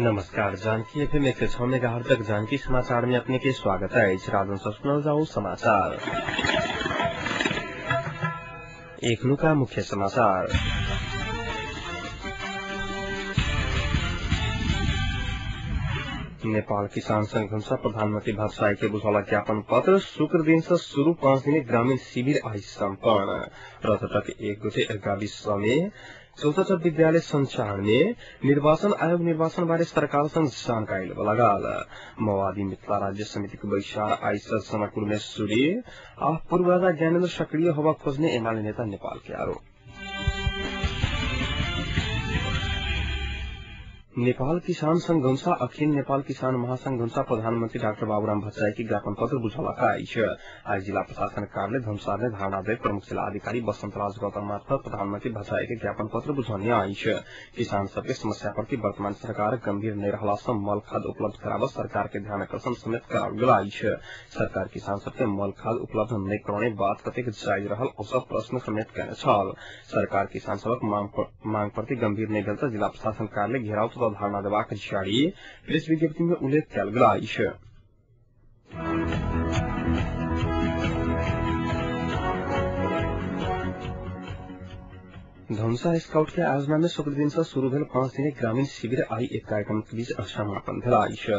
नमस्कार, Janaki FM 106 megahertz Janaki समाचार में अपने के स्वागत है। राजन सुनल जाऊ समाचार। एखनुका मुख्य समाचार। नेपाल किसान संघ धनुषा प्रधानमंत्री भट्टराई के बुझौला ज्ञापन पत्र शुक्र दिन से शुरू 5 दिने ग्रामीण शिविर आज सम्पन्न। रथटक 1 गोटे गाविस में 64 विद्यालय संचालन में निर्वाचन आयोग निर्वाचन बारे सरकार संग जानकारी लगाल। माओवादी मिथिला राज्य समिति को बैसार आइ से जनकपुर में शुरू। आ पूर्व राजा ज्ञानेन्द्र सक्रिय होवा खोज्ने एमाले नेता नेपाल के आरोप। नेपाल किसान संघ धनुषा अखिल नेपाल किसान महासंघ धनुषा प्रधानमंत्री डाक्टर बाबूराम भट्टराई के ज्ञापन पत्र बुझौलका अछि। आज जिला प्रशासन कार्यालय धनुषा में धारणा दे प्रमुख जिला अधिकारी बसंतराज गौतम मार्फत प्रधानमंत्री भट्टराई के ज्ञापन पत्र बुझौने अछि। किसान सबके समस्या प्रति वर्तमान सरकार गंभीर नहीं रहला से मल खाद उपलब्ध कराब सरकार के ध्यान आकर्षण समेत कराओल गेल अछि। सरकार किसान सबके मल खाद उपलब्ध नहीं कराउने बात कतेक जायज रहल ओ प्रश्न समेत केने छल। सरकार किसान सबक मांग प्रति गंभीर नहीं भेल त जिला प्रशासन कार्यालय घेराव तथा धारणा देबाक जारी प्रेस विज्ञप्ति में उल्लेख कयल गेल अछि। धनुषा स्काउट के आयोजना में शुक्र दिन से शुरू भेल 5 दिने ग्रामीण शिविर आई एक कार्यक्रम के बीच समापन भेल अछि।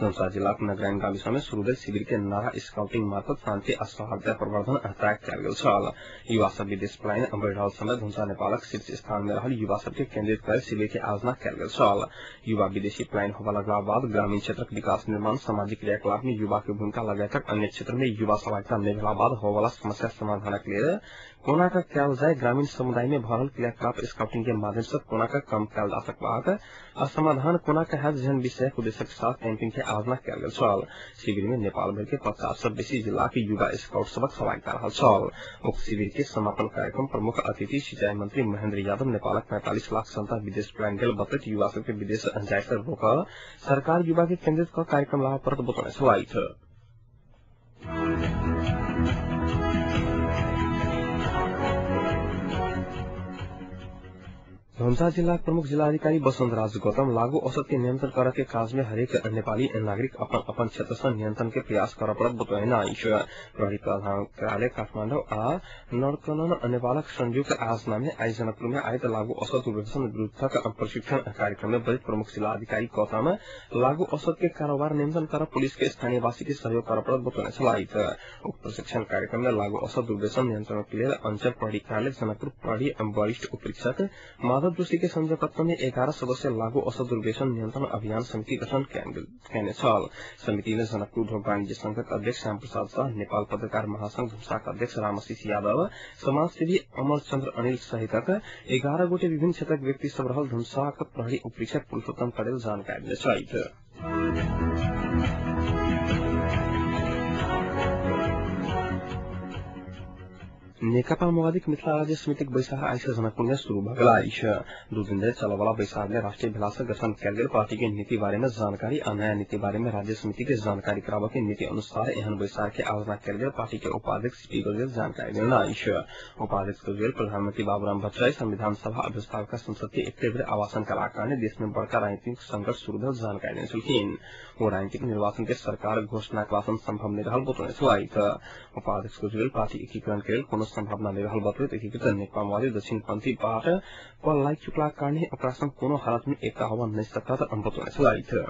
धनुषा जिलाक नगराइन गाविस में शुरू भेल शिविर के नारा स्काउटिंग मार्फत शान्ति आ सौहार्द प्रवर्धन तय कयल गेल छल। युवा सब विदेश पलायन बढ़ि रहल समय धनुषा नेपालक शीर्ष स्थान में रहल युवा सबके केन्द्रित कर शिविर के आयोजना कयल गेल छल। युवा विदेशी पलायन होबय लगला बाद ग्रामीण क्षेत्रक विकास निर्माण, सामाजिक क्रियाकलाप में युवा के भूमिका लगायतक अन्य क्षेत्र में युवा सहभागिता नहि भेला बाद होबयवला समस्या समाधानक लेल कोना का कयल जाय, ग्रामीण समुदाय में भरल क्रियाकलाप स्काउटिंग के माध्यम से कोना का कम कयल जा सकबाक आ समाधान कोना का हैत जेहन विषयक उद्देश्यक साथ कैंपिंग के आयोजना कयल गेल छल। शिविर में नेपाल भर के 50 से बेसी जिला के युवा स्काउट सबक सहभागिता रहल छल। उक्त शिविर के समापन कार्यक्रम प्रमुख अतिथि सिंचाई मंत्री महेंद्र यादव नेपालक 45 लाख जनता विदेश पलायन गेल बतैत युवा सबके विदेश जाय से रोक सरकार युवा के केन्द्रित क कार्यक्रम लाबऽ पड़त बतौने छलथि। धनुषा जिला प्रमुख जिलाधिकारी बसंतराज गौतम लागू औषध के नियंत्रण करे के काज में हरेक नेपाली नागरिक अपन अपन क्षेत्र से नियंत्रण के प्रयास करऽ पड़त बतौने अछि। प्रहरी प्रधान कार्यालय काठमाडौँ आ नरकनन नेपालक संयुक्त आयोजना में आइ जनकपुर में आयोजित लागू औषध दुर्व्यसन विरूद्धक प्रशिक्षण कार्यक्रम में बजट प्रमुख जिलाधिकारी गौतम लागू औषध के कारोबार नियंत्रण कर पुलिस के स्थानीयवासी के सहयोग करऽ पड़त बतौने छलथि। उक्त प्रशिक्षण कार्यक्रम में लागू औषध दुर्व्यसन नियंत्रण के लेल अंचल प्रहरी कार्यालय जनकपुर प्रहरी वरिष्ठ उपरीक्षक माधव जोशी के संयोजकत्व में 11 सदस्य लागू औषध दुर्व्यसन नियंत्रण अभियान समिति गठन कयने छल। समिति में जनकपुर उद्योग वाणिज्य संघक अध्यक्ष श्याम प्रसाद शाह, नेपाल पत्रकार महासंघ धनुषाक अध्यक्ष रामआशिष यादव, समाजसेवी अमर चन्द्र अनिल सहितक 11 गोटे विभिन्न क्षेत्रक व्यक्ति सब रहल धनुषाक प्रहरी उपरीक्षक पुरुषोत्तम कडेल जानकारी देने छथि। नेकपा माओवादी मिथिला राज्य समितिक बैसार आइ से जनकपुर में शुरू भऽ गेल अछि। 2 दिन धरि चलयवला बैसार में राष्ट्रीय भेला से गठन कयल गेल पार्टी के नीति बारे में जानकारी आ नया नीति बारे में राज्य समिति के जानकारी कराबऽ के नीति अनुसार एहन बैसार के आयोजना कयल गेल पार्टी के उपाध्यक्ष पी गजेल जानकारी देने अछि। उपाध्यक्ष गजेल प्रधानमंत्री बाबूराम भट्टराई संविधान सभा अव्यवस्थापिका संसद के एके बेर आवासन कयलाक कारणे देश में बड़का राजनीतिक संकट शुरू भेल जानकारी देने छलखिन। ओ राजनीतिक निर्वाचन के सरकार घोषणा कयला संभव नहि रहल बतौने छलथि। उपाध्यक्ष गजेल पार्टी एकीकरण के लेल कोनो संभावना नहि रहल बतबैत एकीकृत नेकपा माओवादी दक्षिणपंथी बाट पर लागि चुकलाक कारणे ओकरा संग कोनो हालत में एकता होबय नहि सकत बतौने छलथि।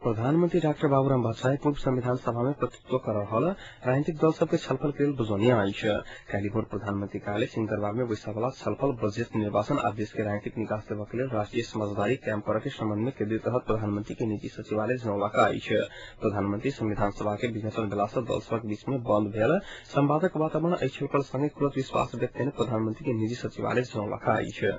प्रधानमंत्री डाक्टर बाबूराम भट्टराई पूर्व संविधान सभा में प्रतिनिधित्व कर रहल राजनीतिक दल सबके छलफल के लेल बुझौने अछि। काल्हि भोर प्रधानमंत्री कार्यालय सिंहदरबार में बैसयवला छलफल बजेट निर्वाचन आ देश के राजनीतिक निकास देबऽ के लेल राष्ट्रीय समझदारी कायम करऽ के संबंध में केन्द्रित रहत प्रधानमंत्री के निजी सचिवालय जनौलक अछि। प्रधानमंत्री संविधान सभा के विघटन भेला से दल सबक बीच में बंद भेल संवादक वातावरण एहि छलफल संगे खुलत विश्वास व्यक्त केने प्रधानमंत्री के निजी सचिवालय जनौलक अछि।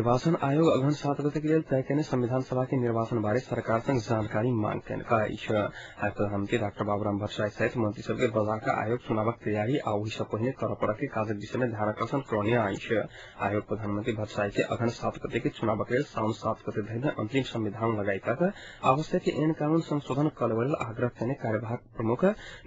निर्वाचन आयोग अगहन 7 गते के लेल तय केने संविधान सभा के निर्वाचन बारे सरकार संग जानकारी मांग केलक अछि। आइ प्रधानमंत्री डाक्टर बाबूराम भट्टराई सहित मंत्री सबके बजा कऽ आयोग चुनावक तैयारी आ ओहि सँ पहिने करऽ पड़ऽ के काजक विषय में ध्यानाकर्षण करौने अछि। आयोग प्रधानमंत्री भट्टराई के अगहन 7 गते के चुनावक लेल साउन 7 गते धरि में अंतिम संविधान लगाई तक आवश्यक ऐन कानून संशोधन कऽ लेबय लेल आग्रह केने कार्यवाहक प्रमुख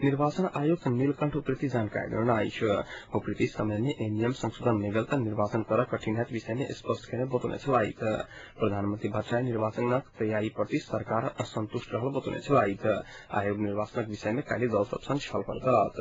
निर्वाचन आयुक्त नीलकंठ उप्रेती जानकारी देलनि अछि। उप्रेती समय में ऐन नियम संशोधन नहि भेल तऽ निर्वाचन करऽ कठिन हैत विषय में स्पष्ट केने बतौने छलथि। प्रधानमंत्री भट्टराई निर्वाचनक तैयारी प्रति सरकार असंतुष्ट रहल बतौने छलथि। आयोग निर्वाचनक विषय में काल्हि दल सब संग छलफल करत।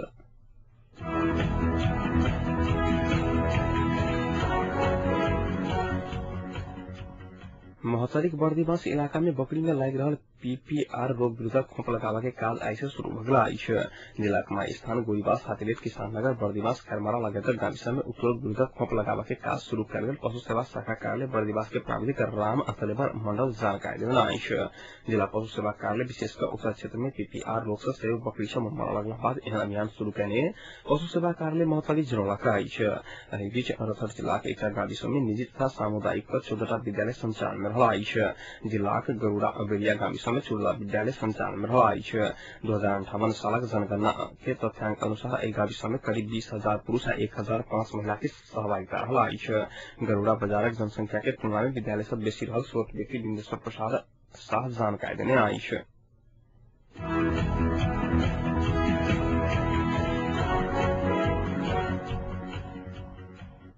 महोत्तरीक बर्दिवास इलाका में बकरी में लागि रहल पीपीआर रोग विरुद्ध खोप लगाबऽ के काज आइ से शुरू भऽ गेल अछि। जिलाक माई स्थान गोरीबास, हाथीबेट, किसाननगर, बर्दिवास, खैरमारा लगायतक गाविस में उक्त रोग विरुद्ध खोप लगाबऽ के काज शुरू कयल गेल पशु सेवा शाखा कार्यालय बर्दिवास के प्राविधिक राम अतलेबर मंडल जानकारी देलनि अछि। जिला पशु सेवा कार्यालय विशेष कऽ उक्त क्षेत्र में पीपीआर रोग सँ सयौं बकरी सब मरऽ लगला बाद एहन अभियान शुरू केने पशु सेवा कार्यालय महोत्तरी जनौलक अछि। एहि बीच रौतहट जिलाक एकटा गाविस में निजी तथा सामुदायिक 14टा विद्यालय संचालन में रहल अछि। जिलाक गरुड़ा अबेरिया गाविस में 14 विद्यालय संचालन में रहल अछि। 2058 सालक जनगणना के तथ्यांक अनुसार एहि गाविस में करीब 20,000 पुरुष आ 1,005 महिला के सहभागिता रहल अछि। गरुड़ा बाजारक जनसंख्या के तुलना में विद्यालय सब बेसी रहल स्रोत व्यक्ति बिन्देश्वर प्रसाद शाह जानकारी देने अछि।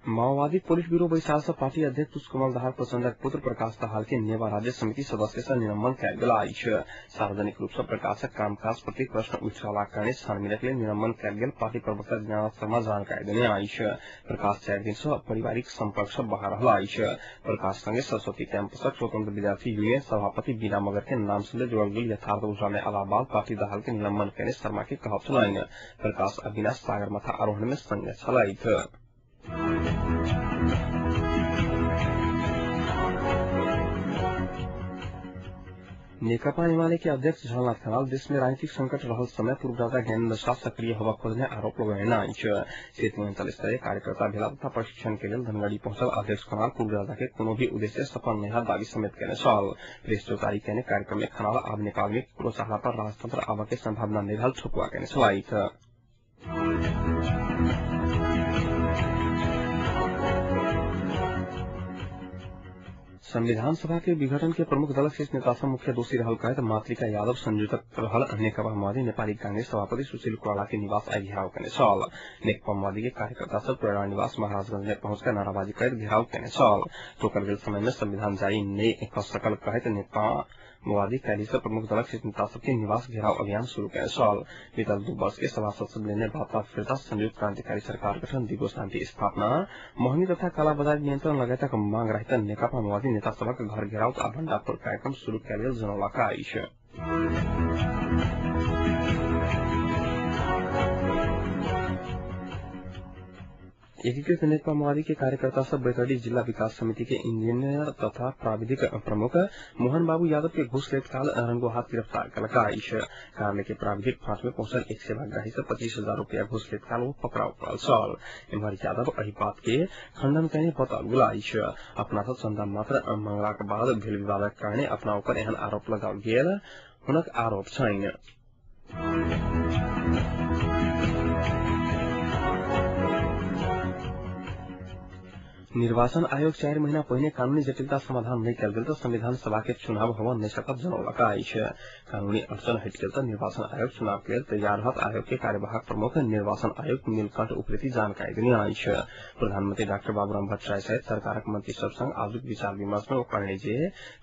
माओवादी पोलिट ब्यूरो बैसार से पार्टी अध्यक्ष पुष्पकमल दाहाल प्रचण्डक पुत्र प्रकाश दाहाल के नेवा राज्य समिति सदस्य से निलंबन कयल गेल अछि। सार्वजनिक रूप से प्रकाशक कामकाज प्रति प्रश्न उठि रहलाक कारणे छानबीनक लेल निलंबन कयल गेल पार्टी प्रवक्ता दीनानाथ शर्मा जानकारी देने अछि। प्रकाश 4 दिन से पारिवारिक संपर्क से बाहर रहल अछि। प्रकाश संगे सरस्वती कैंपसक स्वतंत्र विद्यार्थी यूनियन सभापति बीना मगर के नाम से जोड़ल गेल यथार्थ बुझा में अयला बाद पार्टी दाहाल के निलंबन केने शर्मा के कहब छलनि। प्रकाश आ बीना सागरमाथा आरोहण में संगे छलथि। नेकपा एमाले के अध्यक्ष झलनाथ खनाल देश में राजनीतिक संकट रहल समय पूर्व राजा ज्ञानेन्द्र शाह सक्रिय होबऽ खोजने आरोप लगौने अछि। सेतु अंचल स्तरीय कार्यकर्ता भेला तथा प्रशिक्षण के लेल धनगढ़ी पहुंचल अध्यक्ष खनाल पूर्व राजा के कोनो भी उद्देश्य सफल नहि दावी समेत केने छल। प्रेस चौतारी केने कार्यक्रम में खनाल आब नेपाल में ककरो चाहला पर राजतंत्र आबऽ के संभावना नहि रहल ठोकुआ केने छलथि। संविधान सभा के विघटन के प्रमुख दलक शीर्ष नेता सब मुख्य दोषी रहल कहैत मातृका यादव संयोजक रहल नेकपा माओवादी नेपाली कांग्रेस सभापति सुशील कोइराला के निवास आइ घेराव केने छल। नेकपा माओवादी के कार्यकर्ता सब कोइराला निवास महाराजगंज में पहुंच कर नाराबाजी करैत घेराव केने छल। तोकल गेल समय में संविधान जारी नहि कऽ सकल कहैत नेकपा माओवादी काल्हि से प्रमुख दलक शीर्ष नेता सबके निवास घेराव अभियान शुरू केने छल। बीतल 2 वर्ष के सभासद सब लेने वार्ता फिर्ता, संयुक्त क्रांतिकारी सरकार गठन, दिगो शान्ति स्थापना, महंगी तथा कालाबाजारी नियंत्रण लगायतक मांग रहित नेकपा माओवादी नेता सभक घर घेराव आ भण्डाफोड़ कार्यक्रम शुरू कयल गेल जनौलक अछि। एकीकृत नेकपा माओवादी के कार्यकर्ता सब बैतडी जिला विकास समिति के इंजीनियर तथा प्राविधिक प्रमुख मोहन बाबू यादव के घूस लेत काल रंगोहाथ गिरफ्तार कयलक अछि। कार्यालय के प्राविधिक फाँट में पहुंचल एक सेवाग्राही से 25,000 रुपया घूस लेत काल ओ पकड़ाव पड़ल छल। एम्हर यादव एहि बात के खंडन केने बताओल गेल अछि। अपना सँ चंदा मात्र मंगलाक बाद भेल विवादक कारणे अपना ऊपर एहन आरोप लगाओल गेल हुनक आरोप छनि। निर्वाचन आयोग 4 महीना पहिने कानूनी जटिलता समाधान नहि कयल गेल तऽ संविधान सभा के चुनाव होबऽ नहि सकत जनौलक अछि। कानूनी अड़चन हटि गेल तऽ निर्वाचन आयोग चुनाव के लेल तैयार रहत आयोग के कार्यवाहक प्रमुख निर्वाचन आयुक्त नीलकंठ उप्रेती जानकारी देने अछि। प्रधानमंत्री डाक्टर बाबूराम भट्टराई सहित सरकारक मंत्री सब संग आजुक विचार विमर्श में ओ कहलनि जे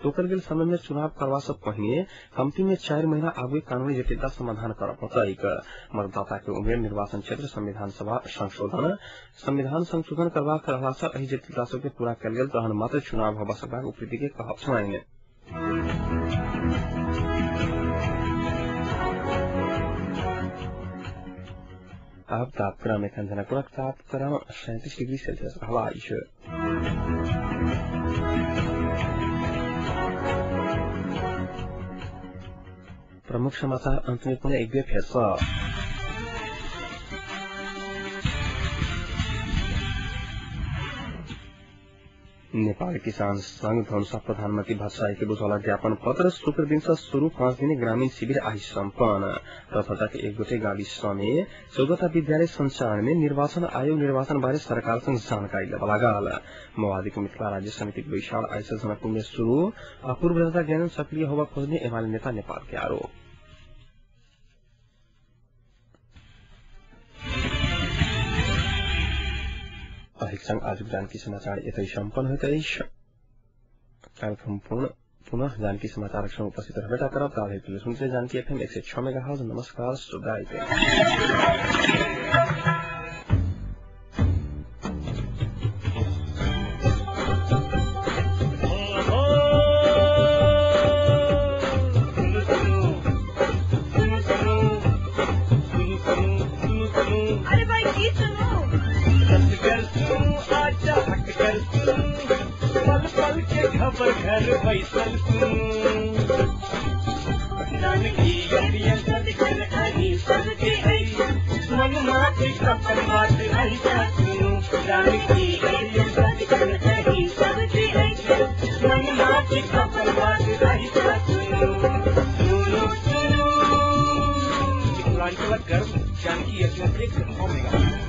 तोकल गेल समय में चुनाव करबा सँ पहिने कम्ती में 4 महीना आगू कानूनी जटिलता समाधान करऽ पड़तैक। मतदाता के उमेर, निर्वाचन क्षेत्र, संविधान सभा संशोधन, संविधान संशोधन करबाक रहला सँ एहि जटिलता सबके पूरा कयल गेल तहन मात्र चुनाव होबऽ सकबाक उप्रेती के कहब छलनि। आब तापक्रम एखन जनकपुरक तापक्रम 37 डिग्री सेल्सियस रहल अछि। प्रमुख समाचार अंत में पुनः एक बेर फेर सँ। नेपाल किसान संघ धनुषा प्रधानमंत्री भट्टराई के बुझौला ज्ञापन पत्र शुक्र दिन से शुरू 5 दिने ग्रामीण शिविर आई सम्पन्न। रथटा के एक गोटे गाविस में 14टा विद्यालय संचालन में निर्वाचन आयोग निर्वाचन बारे सरकार संग जानकारी लेबऽ लागल। माओवादी के मिथिला राज्य समिति के बैसार आई से जनकपुर में शुरू। अपूर्व जनता ज्ञान सक्रिय होगा खोजने एमाले नेता नेपाल के आरोप। संग आजुक जानकी समाचार एतै सम्पन्न होइत अछि। कार्यक्रम पुनः जानकी समाचारक संग उपस्थित रहबे करब। ताधरि सुनते जानकी एफएम 106 मेगाहर्ट्ज। नमस्कार, शुभरात्रि। खबर घर बैसल सुनू जानकी सदखन अहीं सबके अछि, मन माथि अपन बात अहिटा सुनू। जानकी सदखन अहीं सबके अछि, मन माथि अपन बात अहिटा सुनू। सुनू सुनू मिथिलांचलक गर्व जानकी एफएम 106 मेगाहर्ट्ज।